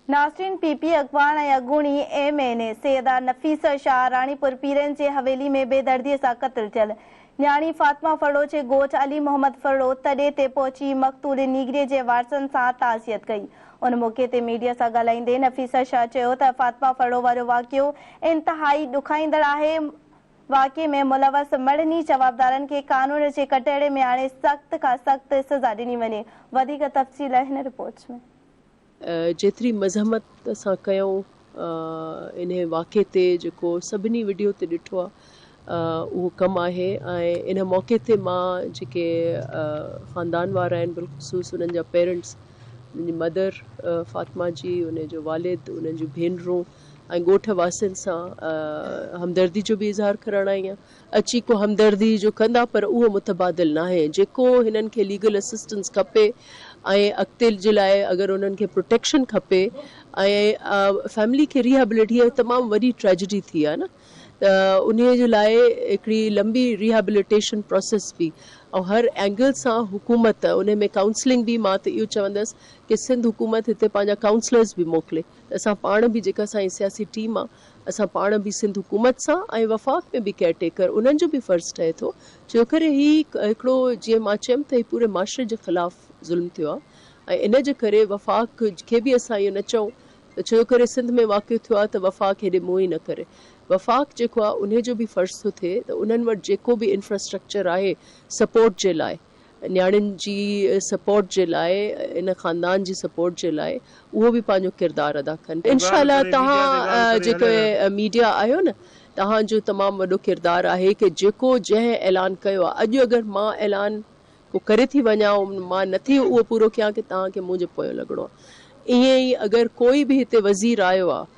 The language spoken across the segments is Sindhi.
ناظرين پي پي اڳواڻ ۽ اڳوڻي M N A Syeda Nafisa Shah Ranipur Piran جي حويلي ۾ بيدردي سان قتل ٿيل نياڻي فاطمه ڦرڙو جي ڳوٺ علي محمد ڦرڙو تڏي تي پهچي مقتول نينگري جي وارثن سان تعزيت ڪئي ان موقعي تي ميڊيا سان ڳالهائيندي نفيسه شاهه چيو ته فاطمه ڦرڙو وارو واقعو انتهائي ڏکائيندڙ آهي واقعي ۾ ملوث مڙني جوابدارن کي قانون جي ڪٽهڙي ۾ آڻي سخت کان سخت سزا ڏني وڃي وڌيڪ تفصيل هن رپورٽ ۾. جيتري مذمت اسان ڪيون انهي واقعي تي جيڪو سڀني وڊيو تي ڏٺو آهي اهو ڪم آهي ۽ ان موقعي تي مان جيڪي خاندان وارا آهن بالخصوص انهن جا پيرنٽس انهن جي مدر فاطمه جي انهي جو والد انهن جون ڀينرون ۽ ڳوٺ واسين سان همدردي جو به اظهار ڪرڻ آئي آهيان اچي ڪو همدردي جو ڪندا پر اهو متبادل ناهي جيڪو هنن کي ليگل اسسٽنس کپي ۽ اڳتي جي لاء اگر انهن کي پروٽيڪشن کپي ۽ فيملي کي ريهابليٽ هي تمام وڏي ٽريجڊي ٿي آهي نه ته انهي جي لاء هڪڙي لمبي ريهابليٽيشن پروسيس به ۽ هر اينگل سان حڪومت انهي ۾ ڪائونسلنگ به مان ته اهو چوندس ڪي سنڌ حڪومت هتي پنهنجا ڪائونسلرز به موڪلي ته اسان پاڻ به جيڪا اسان جي سياسي ٽيم آهي اسان پاڻ به سنڌ حڪومت سان ۽ وفاق ۾ به ڪيئر ٽيڪر انهن جو به فرض ٺهي ٿو ڇو ڪري هي هڪڙو جيئن مان چيم ته هي پوري معاشري جي خلاف ظلم ٿيو آهي ۽ ان جي ڪري وفاق کي به اسان اهو نه چئون ته ڇو ڪري سنڌ ۾ واقعو ٿيو آهي ته وفاق هيڏي منهن ئي نه ڪري وفاق جيڪو آهي انهي جو به فرض ٿو ٿئي ته انهن وٽ جيڪو به انفراسٽرڪچر آهي سپورٽ جي لاء نياڻين جي سپورٽ جي لاء ان خاندان جي سپورٽ جي لاء اهو به پنهنجو ڪردار ادا ڪن انشاء الله توهان جيڪي ميڊيا آهيو نه توهان جو تمام وڏو ڪردار آهي ڪي جيڪو جنهن اعلان ڪيو آهي اڄ اگر مان اعلان ڪو ڪري ٿي وڃان مان نٿي اهو پورو ڪيان ڪي توهان کي منهنجي پويان لڳڻو آهي ائين ئي اگر ڪوئي به هتي وزير آيو آهي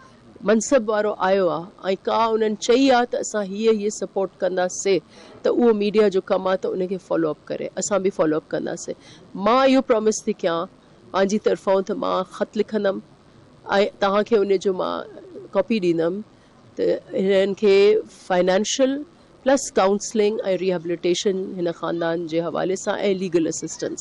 منصب وارو آيو آ ۽ ڪا انهن چئي آ ته اسان هيء هيء سپورٽ ڪندا سي ته اهو ميڊيا جو ڪم آ ته ان کي فالو اپ ڪري اسان به فالو اپ ڪندا سي مان اهو پرامس ٿي ڪيان پنهنجي طرفئون ته مان خط لکندم ۽ توهان کي ان جو مان ڪاپي ڏيندم ته هنن کي فائنانشل پلس ڪائونسلنگ ۽ ريهابليٽيشن هن خاندان جي حوالي سان ۽ ليگل اسسٽنس.